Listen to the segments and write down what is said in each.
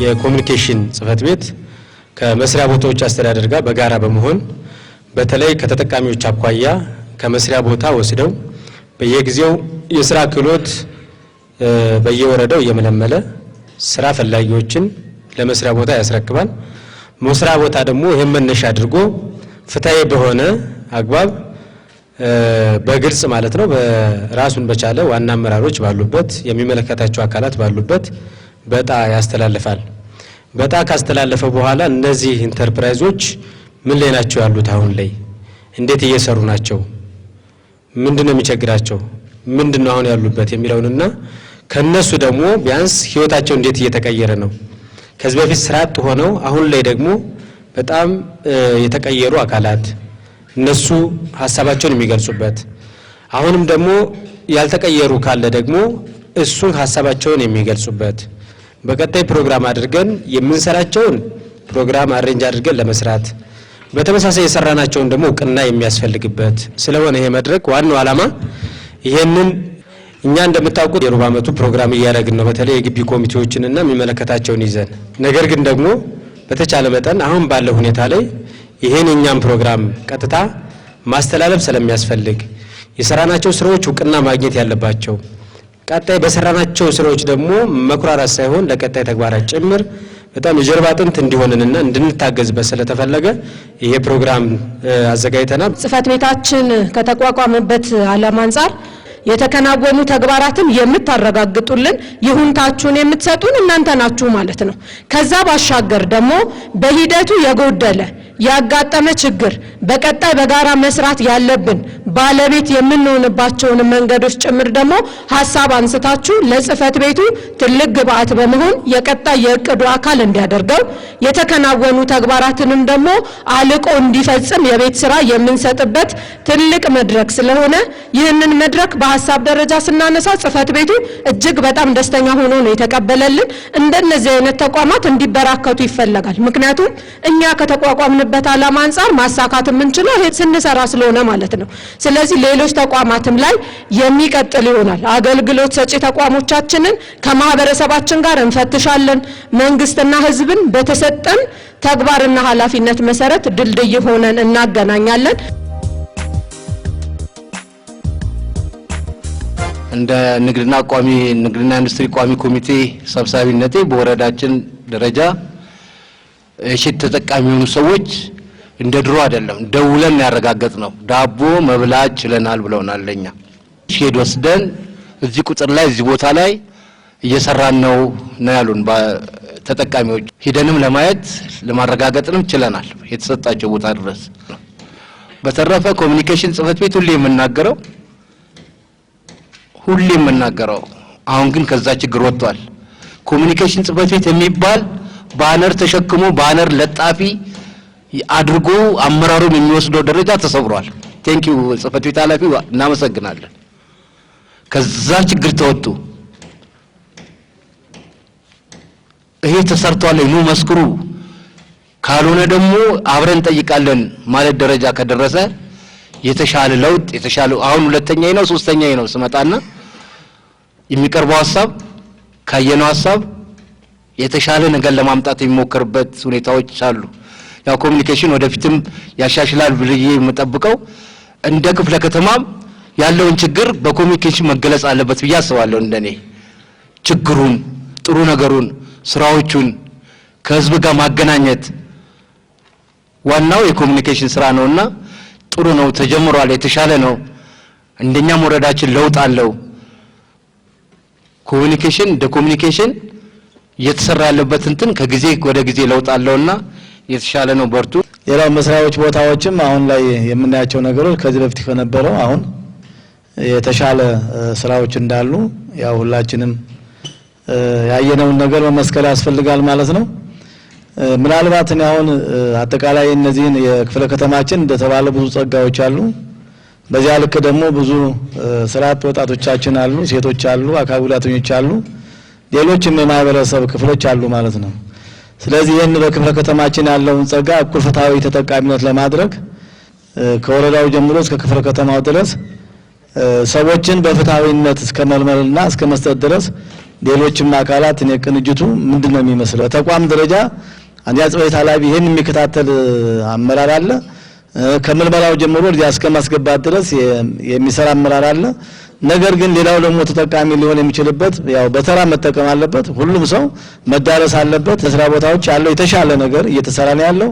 የኮሚኒኬሽን ጽህፈት ቤት ከመስሪያ ቦታዎች አስተዳደር ጋር በጋራ በመሆን በተለይ ከተጠቃሚዎች አኳያ ከመስሪያ ቦታ ወስደው በየጊዜው የስራ ክህሎት በየወረዳው እየመለመለ ስራ ፈላጊዎችን ለመስሪያ ቦታ ያስረክባል። መስሪያ ቦታ ደግሞ ይህን መነሻ አድርጎ ፍትሐዊ በሆነ አግባብ በግልጽ ማለት ነው፣ በራሱን በቻለ ዋና አመራሮች ባሉበት፣ የሚመለከታቸው አካላት ባሉበት በዕጣ ያስተላልፋል። በዕጣ ካስተላለፈ በኋላ እነዚህ ኢንተርፕራይዞች ምን ላይ ናቸው ያሉት፣ አሁን ላይ እንዴት እየሰሩ ናቸው፣ ምንድን ነው የሚቸግራቸው፣ ምንድን ነው አሁን ያሉበት የሚለውንና ከነሱ ደግሞ ቢያንስ ህይወታቸው እንዴት እየተቀየረ ነው፣ ከዚህ በፊት ስራ አጥ ሆነው አሁን ላይ ደግሞ በጣም የተቀየሩ አካላት እነሱ ሀሳባቸውን የሚገልጹበት፣ አሁንም ደግሞ ያልተቀየሩ ካለ ደግሞ እሱን ሀሳባቸውን የሚገልጹበት፣ በቀጣይ ፕሮግራም አድርገን የምንሰራቸውን ፕሮግራም arrange አድርገን ለመስራት፣ በተመሳሳይ የሰራናቸውን ደግሞ እውቅና የሚያስፈልግበት ስለሆነ ይሄ መድረክ ዋናው ዓላማ ይሄንን እኛ እንደምታውቁት የሩብ ዓመቱ ፕሮግራም እያደረግን ነው፣ በተለይ የግቢ ኮሚቴዎችንና የሚመለከታቸውን ይዘን። ነገር ግን ደግሞ በተቻለ መጠን አሁን ባለው ሁኔታ ላይ ይሄን የእኛም ፕሮግራም ቀጥታ ማስተላለፍ ስለሚያስፈልግ፣ የሰራናቸው ስራዎች እውቅና ማግኘት ያለባቸው፣ ቀጣይ በሰራናቸው ስራዎች ደግሞ መኩራራት ሳይሆን ለቀጣይ ተግባራት ጭምር በጣም የጀርባ አጥንት እንዲሆንንና እንድንታገዝበት ስለተፈለገ ይሄ ፕሮግራም አዘጋጅተናል። ጽህፈት ቤታችን ከተቋቋመበት ዓላማ አንጻር የተከናወኑ ተግባራትን የምታረጋግጡልን፣ ይሁንታችሁን የምትሰጡን እናንተ ናችሁ ማለት ነው። ከዛ ባሻገር ደግሞ በሂደቱ የጎደለ፣ ያጋጠመ ችግር፣ በቀጣይ በጋራ መስራት ያለብን፣ ባለቤት የምንሆንባቸውን መንገዶች ጭምር ደግሞ ሀሳብ አንስታችሁ ለጽህፈት ቤቱ ትልቅ ግብአት በመሆን የቀጣይ የእቅዱ አካል እንዲያደርገው፣ የተከናወኑ ተግባራትንም ደግሞ አልቆ እንዲፈጽም የቤት ስራ የምንሰጥበት ትልቅ መድረክ ስለሆነ ይህንን መድረክ በሀሳብ ደረጃ ስናነሳ ጽህፈት ቤቱ እጅግ በጣም ደስተኛ ሆኖ ነው የተቀበለልን። እንደነዚህ አይነት ተቋማት እንዲበራከቱ ይፈለጋል። ምክንያቱም እኛ ከተቋቋምንበት ዓላማ አንጻር ማሳካት የምንችለው ይሄ ስንሰራ ስለሆነ ማለት ነው። ስለዚህ ሌሎች ተቋማትም ላይ የሚቀጥል ይሆናል። አገልግሎት ሰጪ ተቋሞቻችንን ከማህበረሰባችን ጋር እንፈትሻለን። መንግስትና ህዝብን በተሰጠን ተግባርና ኃላፊነት መሰረት ድልድይ ሆነን እናገናኛለን። እንደ ንግድና ኢንዱስትሪ ቋሚ ኮሚቴ ሰብሳቢነቴ በወረዳችን ደረጃ የሼድ ተጠቃሚ የሆኑ ሰዎች እንደ ድሮ አይደለም፣ ደውለን ያረጋገጥነው። ዳቦ መብላት ችለናል ብለውናል። ለኛ ሼድ ወስደን እዚህ ቁጥር ላይ እዚህ ቦታ ላይ እየሰራን ነው ነው ያሉን ተጠቃሚዎች። ሂደንም ለማየት ለማረጋገጥንም ችለናል የተሰጣቸው ቦታ ድረስ። በተረፈ ኮሚኒኬሽን ጽህፈት ቤት ሁሌ የምናገረው አሁን ግን ከዛ ችግር ወጥቷል። ኮሚኒኬሽን ጽህፈት ቤት የሚባል ባነር ተሸክሞ ባነር ለጣፊ አድርጎ አመራሩን የሚወስደው ደረጃ ተሰብሯል። Thank you ጽህፈት ቤት ኃላፊ፣ እናመሰግናለን። ከዛ ችግር ተወጡ። ይሄ ተሰርቷል፣ ኑ መስክሩ፣ ካልሆነ ደግሞ አብረን እንጠይቃለን ማለት ደረጃ ከደረሰ የተሻለ ለውጥ የተሻለ አሁን ሁለተኛዬ ነው ሶስተኛዬ ነው ስመጣና የሚቀርበው ሀሳብ ካየነው ሀሳብ የተሻለ ነገር ለማምጣት የሚሞከርበት ሁኔታዎች አሉ። ያው ኮሚኒኬሽን ወደፊትም ያሻሽላል ብዬ የምጠብቀው እንደ ክፍለ ከተማም ያለውን ችግር በኮሚኒኬሽን መገለጽ አለበት ብዬ አስባለሁ። እንደኔ ችግሩን፣ ጥሩ ነገሩን፣ ስራዎቹን ከህዝብ ጋር ማገናኘት ዋናው የኮሚኒኬሽን ስራ ነውና ጥሩ ነው፣ ተጀምሯል፣ የተሻለ ነው። እንደኛም ወረዳችን ለውጥ አለው። ኮሚኒኬሽን እንደ ኮሚኒኬሽን እየተሰራ ያለበት እንትን ከጊዜ ወደ ጊዜ ለውጥ አለውና የተሻለ ነው። በርቱ። ሌላው መስሪያዎች ቦታዎችም አሁን ላይ የምናያቸው ነገሮች ከዚህ በፊት ከነበረው አሁን የተሻለ ስራዎች እንዳሉ ያው ሁላችንም ያየነውን ነገር መመስከር ያስፈልጋል ማለት ነው። ምናልባት እኔ አሁን አጠቃላይ እነዚህን የክፍለ ከተማችን እንደተባለ ብዙ ጸጋዎች አሉ። በዚያ ልክ ደግሞ ብዙ ስራ አጥ ወጣቶቻችን አሉ፣ ሴቶች አሉ፣ አካል ጉዳተኞች አሉ፣ ሌሎችም የማህበረሰብ ክፍሎች አሉ ማለት ነው። ስለዚህ ይህን በክፍለ ከተማችን ያለውን ጸጋ እኩል ፍትሃዊ ተጠቃሚነት ለማድረግ ከወረዳው ጀምሮ እስከ ክፍለ ከተማው ድረስ ሰዎችን በፍትሃዊነት እስከ መልመልና እስከ መስጠት ድረስ ሌሎችም አካላት እኔ ቅንጅቱ ምንድነው የሚመስለው ተቋም ደረጃ አንድ ጽሕፈት ቤት ኃላፊ ይሄን የሚከታተል አመራር አለ። ከምልመላው ጀምሮ እዚያ እስከ ማስገባት ድረስ የሚሰራ አመራር አለ። ነገር ግን ሌላው ደግሞ ተጠቃሚ ሊሆን የሚችልበት ያው በተራ መጠቀም አለበት። ሁሉም ሰው መዳረስ አለበት። ስራ ቦታዎች ያለው የተሻለ ነገር እየተሰራ ነው ያለው።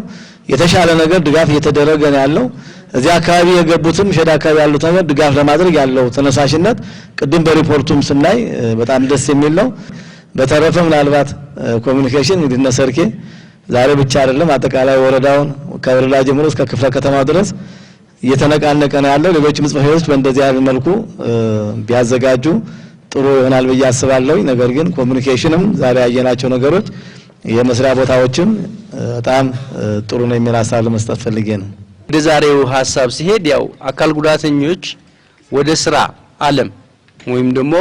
የተሻለ ነገር ድጋፍ እየተደረገ ነው ያለው። እዚያ አካባቢ የገቡትም ሸዳ አካባቢ ያሉት ነገር ድጋፍ ለማድረግ ያለው ተነሳሽነት ቅድም በሪፖርቱም ስናይ በጣም ደስ የሚል ነው። በተረፈ ምናልባት ኮሚኒኬሽን እንግዲህ እነ ሰርኬ ዛሬ ብቻ አይደለም አጠቃላይ ወረዳውን ከወረዳ ጀምሮ እስከ ክፍለ ከተማው ድረስ እየተነቃነቀ ነው ያለው። ሌሎችም ጽሕፈት ቤቶች በእንደዚህ አይነት መልኩ ቢያዘጋጁ ጥሩ ይሆናል ብዬ አስባለሁ። ነገር ግን ኮሚኒኬሽንም ዛሬ ያየናቸው ነገሮች የመስሪያ ቦታዎችም በጣም ጥሩ ነው የሚል ሀሳብ ለመስጠት ፈልጌ ነው። ወደ ዛሬው ሀሳብ ሲሄድ ያው አካል ጉዳተኞች ወደ ስራ ዓለም ወይም ደግሞ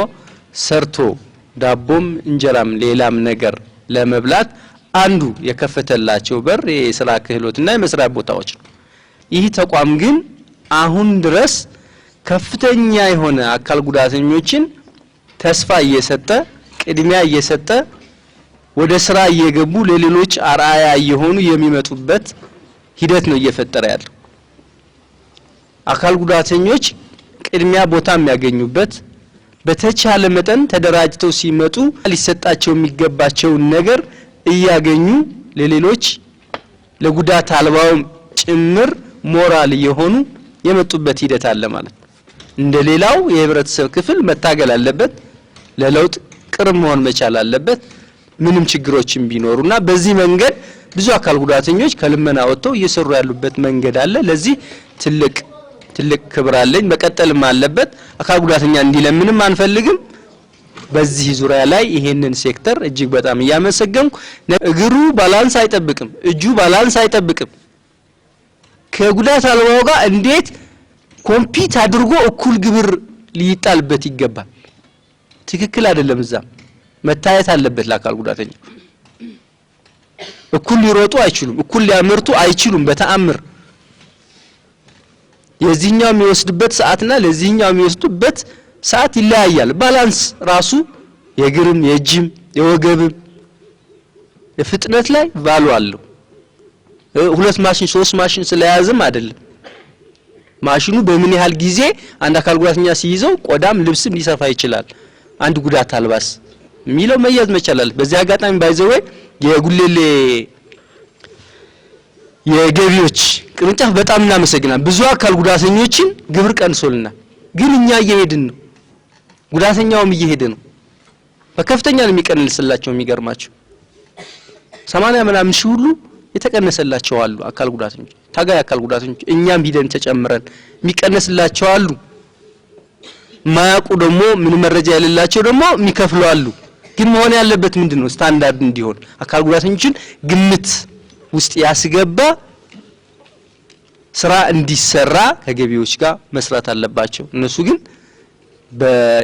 ሰርቶ ዳቦም እንጀራም ሌላም ነገር ለመብላት አንዱ የከፈተላቸው በር የስራ ክህሎትና የመስሪያ ቦታዎች ነው። ይህ ተቋም ግን አሁን ድረስ ከፍተኛ የሆነ አካል ጉዳተኞችን ተስፋ እየሰጠ ቅድሚያ እየሰጠ ወደ ስራ እየገቡ ለሌሎች አርአያ እየሆኑ የሚመጡበት ሂደት ነው እየፈጠረ ያለው። አካል ጉዳተኞች ቅድሚያ ቦታ የሚያገኙበት በተቻለ መጠን ተደራጅተው ሲመጡ ሊሰጣቸው የሚገባቸውን ነገር እያገኙ ለሌሎች ለጉዳት አልባውም ጭምር ሞራል እየሆኑ የመጡበት ሂደት አለ ማለት ነው። እንደሌላው የህብረተሰብ ክፍል መታገል አለበት። ለለውጥ ቅርብ መሆን መቻል አለበት። ምንም ችግሮችም ቢኖሩና በዚህ መንገድ ብዙ አካል ጉዳተኞች ከልመና ወጥተው እየሰሩ ያሉበት መንገድ አለ። ለዚህ ትልቅ ትልቅ ክብር አለኝ። መቀጠልም አለበት። አካል ጉዳተኛ እንዲለምንም አንፈልግም። በዚህ ዙሪያ ላይ ይሄንን ሴክተር እጅግ በጣም እያመሰገንኩ፣ እግሩ balance አይጠብቅም፣ እጁ balance አይጠብቅም። ከጉዳት አልባው ጋር እንዴት compete አድርጎ እኩል ግብር ሊጣልበት ይገባል? ትክክል አይደለም። እዛም መታየት አለበት። ለአካል ጉዳተኛ እኩል ሊሮጡ አይችሉም፣ እኩል ሊያመርቱ አይችሉም በተአምር። የዚህኛው የሚወስድበት ሰዓትና ለዚህኛው የሚወስድበት ሰዓት ይለያያል። Balance ራሱ የእግርም የእጅም የወገብም የፍጥነት ላይ value አለው። ሁለት ማሽን ሶስት ማሽን ስለያዝም አይደለም። ማሽኑ በምን ያህል ጊዜ አንድ አካል ጉዳተኛ ሲይዘው ቆዳም ልብስም ሊሰፋ ይችላል፣ አንድ ጉዳት አልባስ የሚለው መያዝ መቻል አለ። በዚህ አጋጣሚ by the way የጉሌሌ የገቢዎች ቅርንጫፍ በጣም እናመሰግናለን። ብዙ አካል ጉዳተኞችን ግብር ቀንሶልናል። ግን እኛ እየሄድን ነው፣ ጉዳተኛውም እየሄደ ነው። በከፍተኛ ነው የሚቀንስላቸው። የሚገርማቸው 80 ምናምን ሺህ ሁሉ የተቀነሰላቸው አሉ አካል ጉዳተኞች፣ ታጋይ አካል ጉዳተኞች። እኛም ሂደን ተጨምረን የሚቀነስላቸው አሉ። ማያውቁ ደግሞ ምን መረጃ የሌላቸው ደግሞ የሚከፍሉ አሉ። ግን መሆን ያለበት ምንድነው? ስታንዳርድ እንዲሆን አካል ጉዳተኞችን ግምት ውስጥ ያስገባ ስራ እንዲሰራ ከገቢዎች ጋር መስራት አለባቸው። እነሱ ግን በ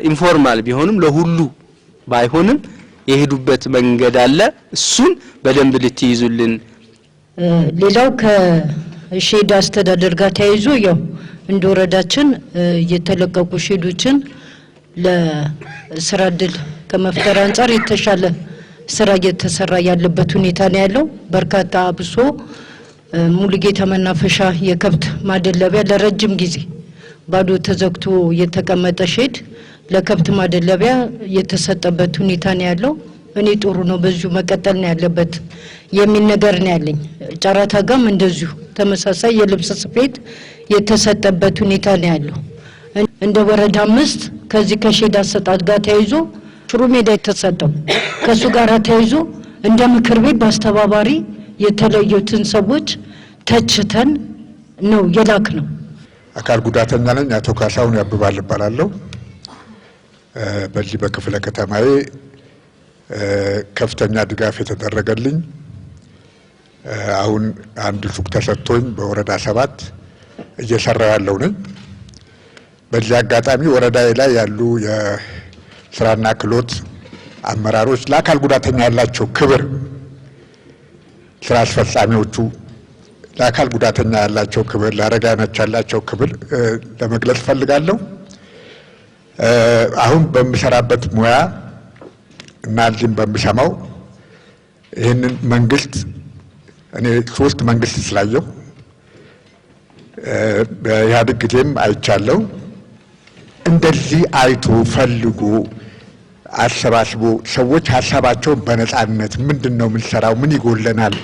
informal ቢሆንም ለሁሉ ባይሆንም የሄዱበት መንገድ አለ። እሱን በደንብ ልትይዙልን። ሌላው ከ shed አስተዳደር ጋር ተያይዞ ያው እንደ ወረዳችን የተለቀቁ shed ኦችን ለስራ እድል ከመፍጠር አንጻር የተሻለ ስራ እየተሰራ ያለበት ሁኔታ ነው ያለው። በርካታ አብሶ ሙሉጌታ መናፈሻ የከብት ማደለቢያ ለረጅም ጊዜ ባዶ ተዘግቶ የተቀመጠ shed ለከብት ማደለቢያ የተሰጠበት ሁኔታ ነው ያለው። እኔ ጥሩ ነው፣ በዚሁ መቀጠል ነው ያለበት የሚል ነገር ነው ያለኝ። ጨረታ ጋም እንደዚሁ ተመሳሳይ የልብስ ስፌት የተሰጠበት ሁኔታ ነው ያለው። እንደ ወረዳ 5 ከዚህ ከ shed አሰጣጥ ጋር ተያይዞ ሽሮ ሜዳ የተሰጠው ከሱ ጋር ተያይዞ እንደ ምክር ቤት በአስተባባሪ የተለዩትን ሰዎች ተችተን ነው የላክ ነው። አካል ጉዳተኛ ነኝ። አቶ ካሳሁን ያብባል እባላለሁ። በዚህ በክፍለ ከተማዬ ከፍተኛ ድጋፍ የተደረገልኝ አሁን አንድ ሱቅ ተሰጥቶኝ በወረዳ 7 እየሰራ ያለው ነኝ። በዚህ አጋጣሚ ወረዳዬ ላይ ያሉ የስራና ክህሎት አመራሮች ለአካል ጉዳተኛ ያላቸው ክብር፣ ስራ አስፈጻሚዎቹ ለአካል ጉዳተኛ ያላቸው ክብር፣ ለአረጋኖች ያላቸው ክብር ለመግለጽ እፈልጋለሁ። አሁን በምሰራበት ሙያ እና እዚህም በምሰማው ይህንን መንግስት እኔ 3 መንግስት ስላየው በኢህአዴግ ጊዜም አይቻለሁ። እንደዚህ አይቶ ፈልጎ አሰባስቦ ሰዎች ሀሳባቸውን በነጻነት ምንድነው የምንሰራው፣ ምን ይጎለናል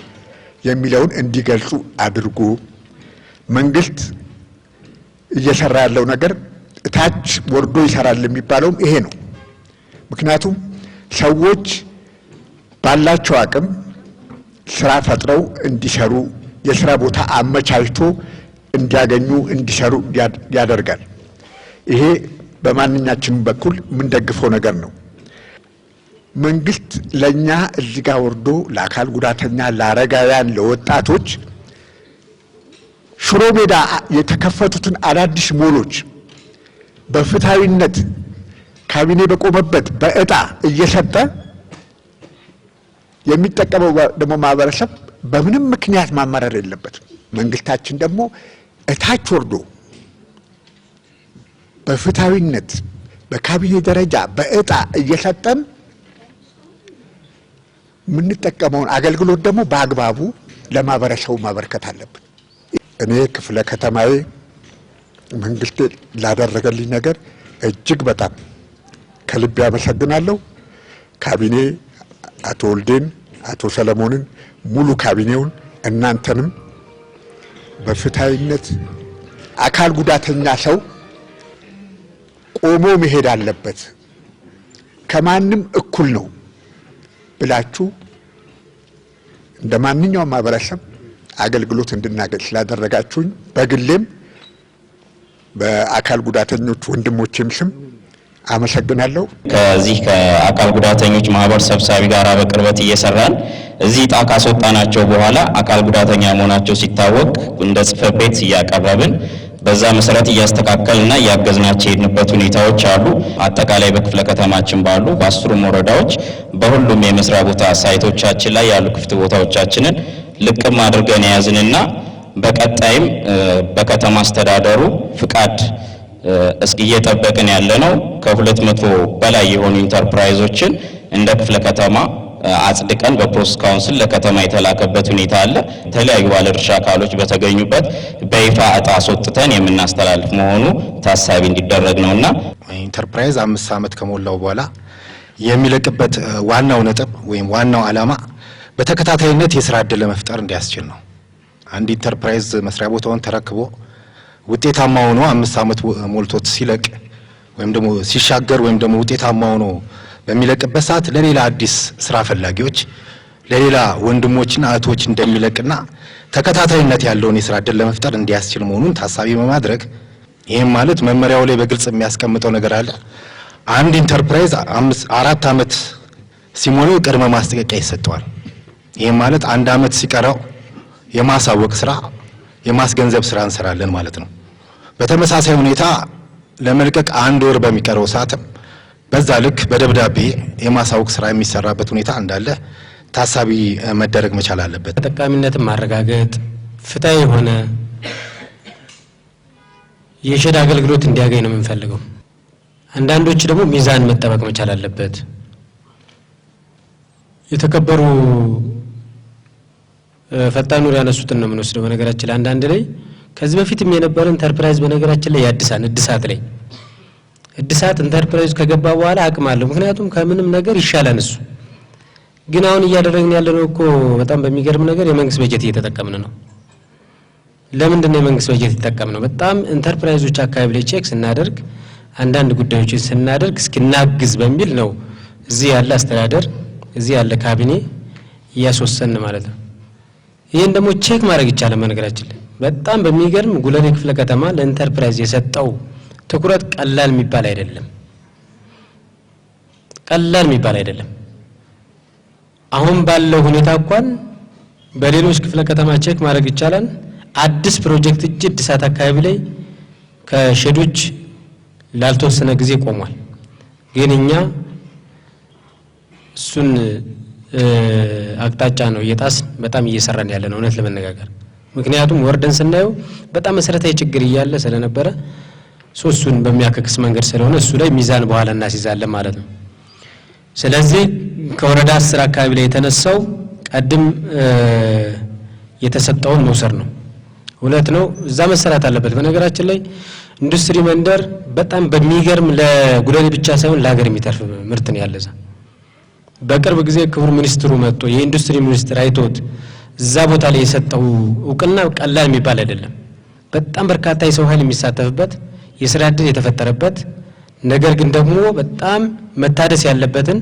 የሚለውን እንዲገልጹ አድርጎ መንግስት እየሰራ ያለው ነገር እታች ወርዶ ይሰራል የሚባለውም ይሄ ነው። ምክንያቱም ሰዎች ባላቸው አቅም ስራ ፈጥረው እንዲሰሩ የስራ ቦታ አመቻችቶ እንዲያገኙ እንዲሰሩ ያደርጋል። ይሄ በማንኛችንም በኩል የምንደግፈው ነገር ነው። መንግስት ለኛ እዚህ ጋር ወርዶ ለአካል ጉዳተኛ፣ ለአረጋውያን፣ ለወጣቶች ሽሮ ሜዳ የተከፈቱትን አዳዲስ ሞሎች በፍትሃዊነት ካቢኔ በቆመበት በእጣ እየሰጠ የሚጠቀመው ደግሞ ማህበረሰብ በምንም ምክንያት ማማረር የለበትም። መንግስታችን ደግሞ እታች ወርዶ በፍትሃዊነት በካቢኔ ደረጃ በእጣ እየሰጠን የምንጠቀመውን አገልግሎት ደግሞ በአግባቡ ለማህበረሰቡ ማበርከት አለብን። እኔ ክፍለ ከተማዬ መንግስት ላደረገልኝ ነገር እጅግ በጣም ከልብ ያመሰግናለሁ። ካቢኔ አቶ ወልዴን፣ አቶ ሰለሞንን፣ ሙሉ ካቢኔውን፣ እናንተንም በፍትሃዊነት አካል ጉዳተኛ ሰው ቆሞ መሄድ አለበት፣ ከማንም እኩል ነው ብላችሁ እንደማንኛውም ማህበረሰብ አገልግሎት እንድናገኝ ስላደረጋችሁኝ በግሌም በአካል ጉዳተኞች ወንድሞቼም ስም አመሰግናለሁ። ከዚህ ከአካል ጉዳተኞች ማህበር ሰብሳቢ ጋር በቅርበት እየሰራን እዚህ ዕጣ ካስወጣናቸው በኋላ አካል ጉዳተኛ መሆናቸው ሲታወቅ እንደ ጽሕፈት ቤት እያቀረብን በዛ መሰረት እያስተካከልና እያገዝናቸው የሄድንበት ሁኔታዎች አሉ። አጠቃላይ በክፍለ ከተማችን ባሉ በ10 ወረዳዎች በሁሉም የመስሪያ ቦታ ሳይቶቻችን ላይ ያሉ ክፍት ቦታዎቻችንን ልቅም አድርገን የያዝንና በቀጣይም በከተማ አስተዳደሩ ፍቃድ እየጠበቅን ያለነው ከ200 በላይ የሆኑ ኢንተርፕራይዞችን እንደ ክፍለ ከተማ አጽድቀን በ process council ለከተማ የተላከበት ሁኔታ አለ። የተለያዩ ባለድርሻ አካሎች በተገኙበት በይፋ ዕጣ አስወጥተን የምናስተላልፍ መሆኑ ታሳቢ እንዲደረግ ነውና ኢንተርፕራይዝ 5 ዓመት ከሞላው በኋላ የሚለቅበት ዋናው ነጥብ ወይም ዋናው ዓላማ በተከታታይነት የስራ ዕድል ለመፍጠር እንዲያስችል ነው። አንድ ኢንተርፕራይዝ መስሪያ ቦታውን ተረክቦ ውጤታማ ሆኖ 5 ዓመት ሞልቶት ሲለቅ ወይም ደግሞ ሲሻገር ወይም ደግሞ ውጤታማ ሆኖ በሚለቅበት ሰዓት ለሌላ አዲስ ስራ ፈላጊዎች ለሌላ ወንድሞችና እህቶች እንደሚለቅና ተከታታይነት ያለውን የስራ ዕድል ለመፍጠር እንዲያስችል መሆኑን ታሳቢ በማድረግ ይሄም ማለት መመሪያው ላይ በግልጽ የሚያስቀምጠው ነገር አለ። አንድ ኢንተርፕራይዝ 4 ዓመት ሲሞላው ቅድመ ማስጠንቀቂያ ይሰጠዋል። ይሄም ማለት 1 ዓመት ሲቀረው የማሳወቅ ስራ የማስገንዘብ ስራ እንሰራለን ማለት ነው። በተመሳሳይ ሁኔታ ለመልቀቅ 1 ወር በሚቀረው ሰዓትም በዛ ልክ በደብዳቤ የማሳወቅ ስራ የሚሰራበት ሁኔታ እንዳለ ታሳቢ መደረግ መቻል አለበት። ተጠቃሚነትን ማረጋገጥ፣ ፍትሃዊ የሆነ የሸድ አገልግሎት እንዲያገኝ ነው የምንፈልገው። አንዳንዶች ደግሞ ሚዛን መጠበቅ መቻል አለበት። የተከበሩ ፈጣኑ ያነሱትን ነው የምንወስደው። በነገራችን ላይ አንዳንድ ላይ ከዚህ በፊትም የነበረ ኢንተርፕራይዝ በነገራችን ላይ ያድሳል። እድሳት ላይ እድሳት ኢንተርፕራይዝ ከገባ በኋላ አቅም አለው። ምክንያቱም ከምንም ነገር ይሻላል እሱ። ግን አሁን እያደረግን ያለነው እኮ በጣም በሚገርም ነገር የመንግስት በጀት እየተጠቀምን ነው። ለምንድን ነው የመንግስት በጀት የተጠቀምነው? በጣም ኢንተርፕራይዞች አካባቢ ላይ check ስናደርግ አንዳንድ ጉዳዮችን ስናደርግ እስኪናግዝ በሚል ነው እዚህ ያለ አስተዳደር እዚህ ያለ ካቢኔ እያስወሰን ማለት ነው። ይሄን ደግሞ check ማድረግ ይቻላል። በነገራችን ላይ በጣም በሚገርም ጉለሌ ክፍለ ከተማ ለኢንተርፕራይዝ የሰጠው ትኩረት ቀላል የሚባል አይደለም። ቀላል የሚባል አይደለም። አሁን ባለው ሁኔታ እንኳን በሌሎች ክፍለ ከተማ check ማድረግ ይቻላል። አዲስ ፕሮጀክት እጅ እድሳት አካባቢ ላይ ከሼዶች ላልተወሰነ ጊዜ ቆሟል። ግን እኛ እሱን አቅጣጫ ነው እየጣስን በጣም እየሰራን ያለነው እውነት ለመነጋገር። ምክንያቱም ወርደን ስናየው በጣም መሰረታዊ ችግር እያለ ስለነበረ ሶስቱን በሚያከክስ መንገድ ስለሆነ እሱ ላይ ሚዛን በኋላ እናስይዛለን ማለት ነው። ስለዚህ ከወረዳ 10 አካባቢ ላይ የተነሳው ቀድም የተሰጠውን መውሰድ ነው። እውነት ነው፣ እዛ መሰራት አለበት። በነገራችን ላይ ኢንዱስትሪ መንደር በጣም በሚገርም ለጉለሌ ብቻ ሳይሆን ለሀገር የሚተርፍ ምርት ነው ያለ እዛ። በቅርብ ጊዜ ክቡር ሚኒስትሩ መጥቶ የኢንዱስትሪ ሚኒስትር አይቶት እዛ ቦታ ላይ የሰጠው እውቅና ቀላል የሚባል አይደለም። በጣም በርካታ የሰው ኃይል የሚሳተፍበት፣ የስራ እድል የተፈጠረበት፣ ነገር ግን ደግሞ በጣም መታደስ ያለበትን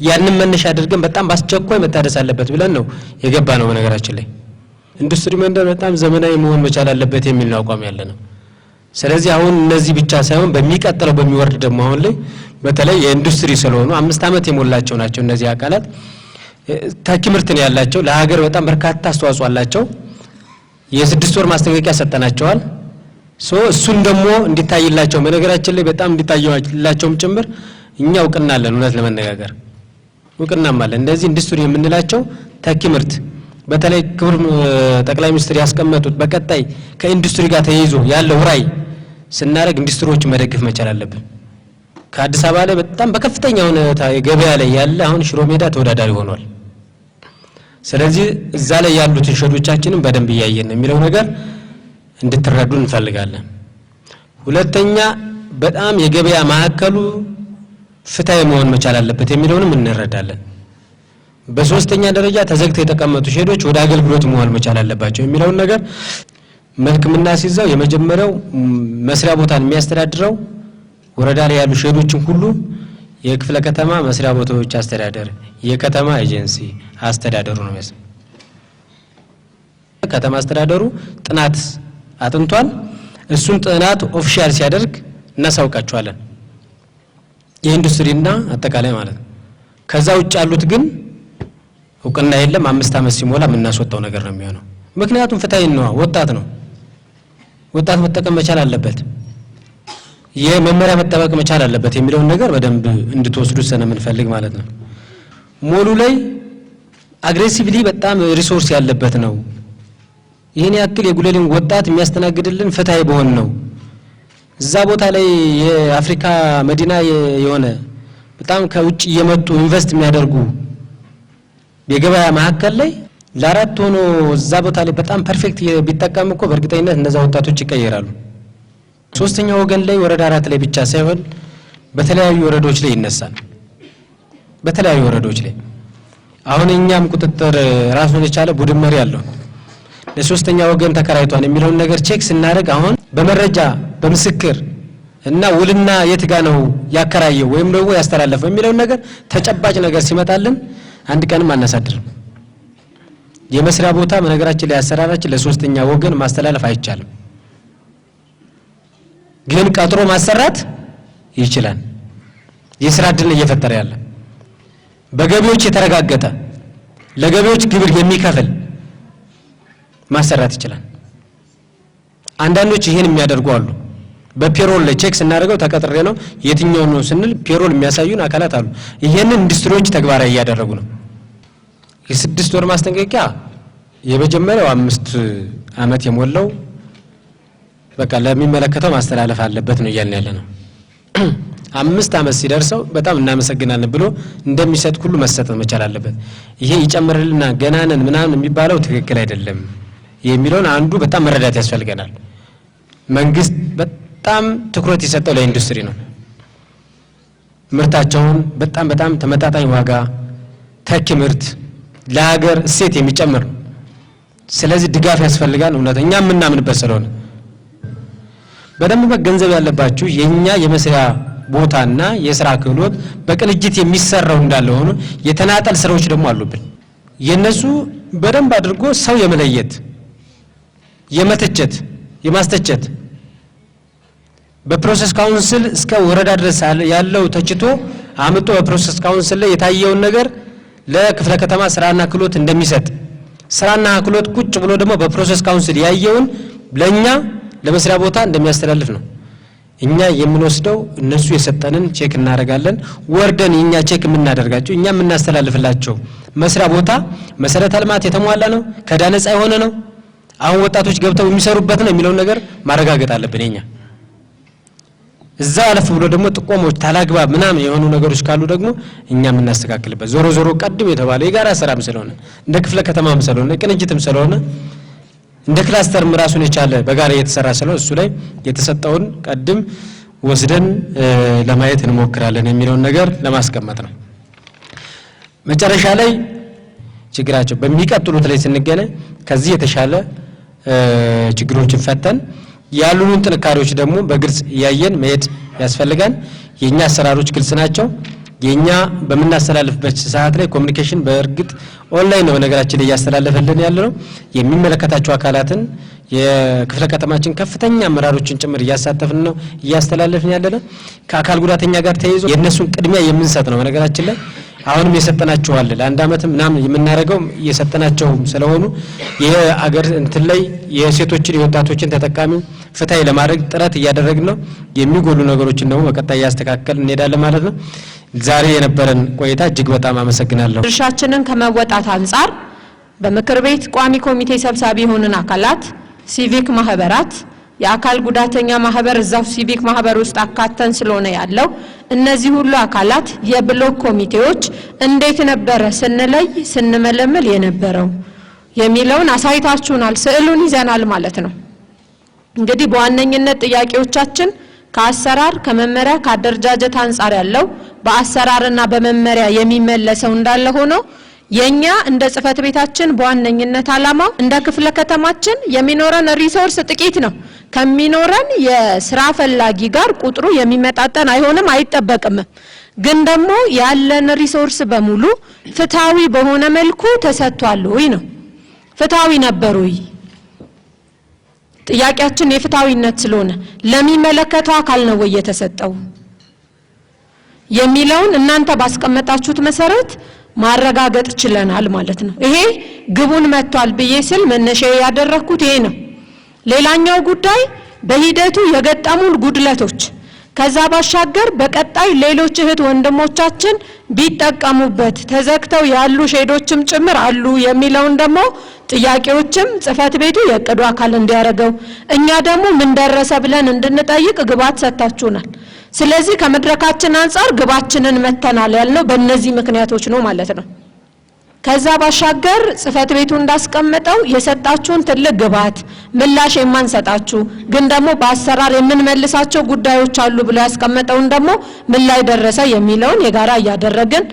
ያንን መነሻ አድርገን በጣም በአስቸኳይ መታደስ አለበት ብለን ነው የገባ ነው። በነገራችን ላይ ኢንዱስትሪ መንደር በጣም ዘመናዊ መሆን መቻል አለበት የሚል ነው አቋም ያለ ነው። ስለዚህ አሁን እነዚህ ብቻ ሳይሆን በሚቀጥለው በሚወርድ ደግሞ አሁን ላይ በተለይ የኢንዱስትሪ ስለሆኑ 5 ዓመት የሞላቸው ናቸው እነዚህ አካላት፣ ተኪ ምርት ነው ያላቸው፣ ለሀገር በጣም በርካታ አስተዋጽኦ አላቸው። የ6 ወር ማስጠንቀቂያ ሰጠናቸዋል። እሱን ደግሞ እንዲታይላቸው፣ በነገራችን ላይ በጣም እንዲታይላቸውም ጭምር እኛ እውቅና አለን፣ እውነት ለመነጋገር እውቅናም አለን። እንደዚህ ኢንዱስትሪ የምንላቸው ተኪ ምርት በተለይ ክቡር ጠቅላይ ሚኒስትር ያስቀመጡት በቀጣይ ከኢንዱስትሪ ጋር ተያይዞ ያለው ራዕይ ስናደርግ ኢንዱስትሪዎችን መደገፍ መቻል አለብን። ከአዲስ አበባ ላይ በጣም በከፍተኛ ሁኔታ የገበያ ላይ ያለ አሁን ሽሮ ሜዳ ተወዳዳሪ ሆኗል። ስለዚህ እዛ ላይ ያሉትን ሸዶቻችንን በደንብ እያየን ነው የሚለው ነገር እንድትረዱ እንፈልጋለን። ሁለተኛ በጣም የገበያ ማዕከሉ ፍትሃዊ መሆን መቻል አለበት የሚለውንም እንረዳለን። በሶስተኛ ደረጃ ተዘግተው የተቀመጡ ሼዶች ወደ አገልግሎት መዋል መቻል አለባቸው የሚለውን ነገር መልክ የምናስይዘው የመጀመሪያው መስሪያ ቦታን የሚያስተዳድረው ወረዳ ላይ ያሉ ሼዶችን ሁሉ የክፍለ ከተማ መስሪያ ቦታዎች አስተዳደር የከተማ ኤጀንሲ አስተዳደሩ ነው የሚያስ ከተማ አስተዳደሩ ጥናት አጥንቷል። እሱን ጥናት official ሲያደርግ እናሳውቃቸዋለን። የኢንዱስትሪና አጠቃላይ ማለት ነው። ከዛ ውጭ ያሉት ግን እውቅና የለም። 5 ዓመት ሲሞላ የምናስወጣው ነገር ነው የሚሆነው። ምክንያቱም ፍትሃዊ ነው፣ ወጣት ነው። ወጣት መጠቀም መቻል አለበት። የመመሪያ መጠበቅ መቻል አለበት የሚለውን ነገር በደንብ እንድትወስዱ ስለምንፈልግ ማለት ነው። ሞሉ ላይ aggressively በጣም resource ያለበት ነው። ይሄን ያክል የጉለሌን ወጣት የሚያስተናግድልን ፍትሃዊ በሆን ነው። እዛ ቦታ ላይ የአፍሪካ መዲና የሆነ በጣም ከውጭ እየመጡ invest የሚያደርጉ የገበያ ማዕከል ላይ ለአራት ሆኖ እዛ ቦታ ላይ በጣም perfect ቢጠቀም እኮ በእርግጠኝነት እነዛ ወጣቶች ይቀየራሉ። ሶስተኛ ወገን ላይ ወረዳ 4 ላይ ብቻ ሳይሆን በተለያዩ ወረዳዎች ላይ ይነሳል። በተለያዩ ወረዳዎች ላይ አሁን እኛም ቁጥጥር ራሱን የቻለ ቡድን መሪ አለው። ለሶስተኛ ወገን ተከራይቷል የሚለውን ነገር check ስናደርግ አሁን በመረጃ በምስክር እና ውልና የት ጋ ነው ያከራየው ወይም ደግሞ ያስተላለፈው የሚለውን ነገር ተጨባጭ ነገር ሲመጣልን አንድ ቀንም አናሳድርም። የመስሪያ ቦታ በነገራችን ላይ አሰራራችን ለሶስተኛ ወገን ማስተላለፍ አይቻልም። ግን ቀጥሮ ማሰራት ይችላል። የስራ እድል እየፈጠረ ያለ በገቢዎች የተረጋገጠ ለገቢዎች ግብር የሚከፍል ማሰራት ይችላል። አንዳንዶች ይሄን የሚያደርጉ አሉ። በ payroll ላይ check ስናደርገው ተቀጥሬ ነው የትኛው ነው ስንል payroll የሚያሳዩን አካላት አሉ። ይሄንን ኢንዱስትሪዎች ተግባራዊ እያደረጉ ነው። የ6 ወር ማስጠንቀቂያ የመጀመሪያው 5 ዓመት የሞላው በቃ ለሚመለከተው ማስተላለፍ አለበት ነው እያልን ያለነው። 5 ዓመት ሲደርሰው በጣም እናመሰግናለን ብሎ እንደሚሰጥ ሁሉ መሰጠት መቻል አለበት። ይሄ ይጨምርልና ገናነን ምናምን የሚባለው ትክክል አይደለም የሚለውን አንዱ በጣም መረዳት ያስፈልገናል። መንግስት በጣም ትኩረት የሰጠው ለኢንዱስትሪ ነው። ምርታቸውን በጣም በጣም ተመጣጣኝ ዋጋ ተኪ ምርት ለሀገር እሴት የሚጨምር ነው። ስለዚህ ድጋፍ ያስፈልጋል። እውነተኛ የምናምንበት ስለሆነ በደንብ መገንዘብ ያለባችሁ የኛ የመስሪያ ቦታና የስራ ክህሎት በቅንጅት የሚሰራው እንዳለ ሆኖ የተናጠል ስራዎች ደግሞ አሉብን። የነሱ በደንብ አድርጎ ሰው የመለየት የመተቸት የማስተቸት በ process council እስከ ወረዳ ድረስ ያለው ተችቶ አምጥቶ በ process council ላይ የታየውን ነገር ለክፍለ ከተማ ስራና ክህሎት እንደሚሰጥ ስራና ክህሎት ቁጭ ብሎ ደግሞ በ process council ያየውን ለኛ ለመስሪያ ቦታ እንደሚያስተላልፍ ነው። እኛ የምንወስደው እነሱ የሰጠንን check እናደርጋለን። ወርደን የኛ check የምናደርጋቸው እኛ የምናስተላልፍላቸው መስሪያ ቦታ መሰረተ ልማት የተሟላ ነው፣ ከዕዳ ነፃ የሆነ ነው፣ አሁን ወጣቶች ገብተው የሚሰሩበት ነው የሚለውን ነገር ማረጋገጥ አለብን። የኛ እዛ አለፍ ብሎ ደግሞ ጥቆሞች ታላግባብ ምናምን የሆኑ ነገሮች ካሉ ደግሞ እኛ የምናስተካክልበት፣ ዞሮ ዞሮ ቀድም የተባለ የጋራ ስራም ስለሆነ፣ እንደ ክፍለ ከተማም ስለሆነ፣ ቅንጅትም ስለሆነ፣ እንደ ክላስተርም ራሱን የቻለ በጋራ እየተሰራ ስለሆነ እሱ ላይ የተሰጠውን ቀድም ወስደን ለማየት እንሞክራለን የሚለውን ነገር ለማስቀመጥ ነው። መጨረሻ ላይ ችግራቸው በሚቀጥሉት ላይ ስንገናኝ ከዚህ የተሻለ ችግሮችን ፈተን ያሉንን ጥንካሬዎች ደግሞ በግልጽ እያየን መሄድ ያስፈልጋል። የኛ አሰራሮች ግልጽ ናቸው። የኛ በምናስተላልፍበት ሰዓት ላይ communication በእርግጥ ኦንላይን ነው በነገራችን ላይ እያስተላለፈልን ያለ ነው። የሚመለከታቸው አካላትን፣ የክፍለ ከተማችን ከፍተኛ አመራሮችን ጭምር እያሳተፍን ነው እያስተላለፍን ያለ ነው። ከአካል ጉዳተኛ ጋር ተያይዞ የእነሱን ቅድሚያ የምንሰጥ ነው። በነገራችን ላይ አሁንም የሰጠናቸው አለ፣ ለአንድ አመትም ምናምን የምናደርገው የሰጠናቸው ስለሆኑ የአገር እንትን ላይ የሴቶችን የወጣቶችን ተጠቃሚ ፍትሃዊ ለማድረግ ጥረት እያደረግን ነው። የሚጎሉ ነገሮችን ደግሞ በቀጣይ እያስተካከልን እንሄዳለን ማለት ነው። ዛሬ የነበረን ቆይታ እጅግ በጣም አመሰግናለሁ። ድርሻችንን ከመወጣት አንጻር በምክር ቤት ቋሚ ኮሚቴ ሰብሳቢ የሆንን አካላት፣ ሲቪክ ማህበራት፣ የአካል ጉዳተኛ ማህበር እዛው ሲቪክ ማህበር ውስጥ አካተን ስለሆነ ያለው፣ እነዚህ ሁሉ አካላት የብሎክ ኮሚቴዎች እንዴት ነበረ ስንለይ ስንመለምል የነበረው የሚለውን አሳይታችሁናል። ስዕሉን ይዘናል ማለት ነው። እንግዲህ በዋነኝነት ጥያቄዎቻችን ከአሰራር፣ ከመመሪያ፣ ከአደረጃጀት አንጻር ያለው በአሰራርና በመመሪያ የሚመለሰው እንዳለ ሆኖ የኛ እንደ ጽህፈት ቤታችን በዋነኝነት አላማው እንደ ክፍለ ከተማችን የሚኖረን resource ጥቂት ነው። ከሚኖረን የስራ ፈላጊ ጋር ቁጥሩ የሚመጣጠን አይሆንም፣ አይጠበቅም። ግን ደግሞ ያለን resource በሙሉ ፍትሃዊ በሆነ መልኩ ተሰጥቷል ወይ ነው። ፍትሃዊ ነበሩ ወይ? ጥያቄያችን የፍትሃዊነት ስለሆነ ለሚመለከተው አካል ነው ወይ የተሰጠው የሚለውን እናንተ ባስቀመጣችሁት መሰረት ማረጋገጥ ችለናል ማለት ነው። ይሄ ግቡን መጥቷል ብዬ ስል መነሻ ያደረኩት ይሄ ነው። ሌላኛው ጉዳይ በሂደቱ የገጠሙን ጉድለቶች፣ ከዛ ባሻገር በቀጣይ ሌሎች እህት ወንድሞቻችን ቢጠቀሙበት ተዘግተው ያሉ ሼዶችም ጭምር አሉ የሚለውን ደግሞ ጥያቄዎችም ጽህፈት ቤቱ የእቅዱ አካል እንዲያደርገው፣ እኛ ደግሞ ምን ደረሰ ብለን እንድንጠይቅ ግብዓት ሰጥታችሁናል። ስለዚህ ከመድረካችን አንጻር ግባችንን መተናል ያልነው በእነዚህ ምክንያቶች ነው ማለት ነው። ከዛ ባሻገር ጽህፈት ቤቱ እንዳስቀመጠው የሰጣችሁን ትልቅ ግብዓት ምላሽ የማንሰጣችሁ ግን ደግሞ በአሰራር የምንመልሳቸው ጉዳዮች አሉ ብሎ ያስቀመጠውን ደግሞ ምን ላይ ደረሰ የሚለውን የጋራ እያደረግን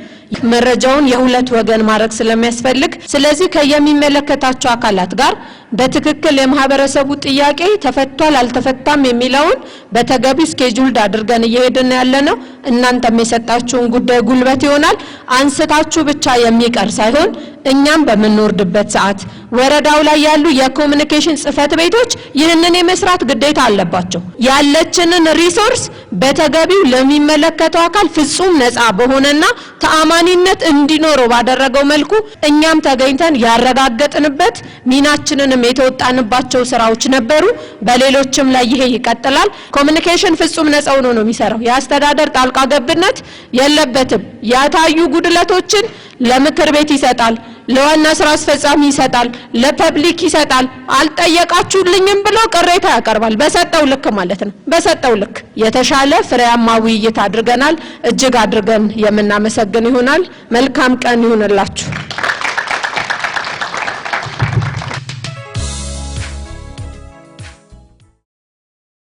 መረጃውን የሁለት ወገን ማድረግ ስለሚያስፈልግ፣ ስለዚህ ከየሚመለከታቸው አካላት ጋር በትክክል የማህበረሰቡ ጥያቄ ተፈቷል አልተፈታም የሚለውን በተገቢው scheduled አድርገን እየሄድን ያለ ነው። እናንተም የሰጣችሁን ጉዳይ ጉልበት ይሆናል። አንስታችሁ ብቻ የሚቀር ሳይሆን እኛም በምንወርድበት ሰዓት ወረዳው ላይ ያሉ የ communication ጽህፈት ቤቶች ይህንን የመስራት ግዴታ አለባቸው። ያለችንን resource በተገቢው ለሚመለከተው አካል ፍጹም ነፃ በሆነና ተአማኒነት እንዲኖረው ባደረገው መልኩ እኛም ተገኝተን ያረጋገጥንበት ሚናችንንም የተወጣንባቸው ስራዎች ነበሩ። በሌሎችም ላይ ይሄ ይቀጥላል። Communication ፍጹም ነፃ ሆኖ ነው የሚሰራው። የአስተዳደር ጣልቃ ገብነት የለበትም። ያታዩ ጉድለቶችን ለምክር ቤት ይሰጣል፣ ለዋና ስራ አስፈጻሚ ይሰጣል፣ ለ public ይሰጣል። አልጠየቃችሁልኝም ብሎ ቅሬታ ያቀርባል። በሰጠው ልክ ማለት ነው። በሰጠው ልክ የተሻለ ፍሬያማ ውይይት አድርገናል። እጅግ አድርገን የምናመሰግን ይሆናል። መልካም ቀን ይሁንላችሁ።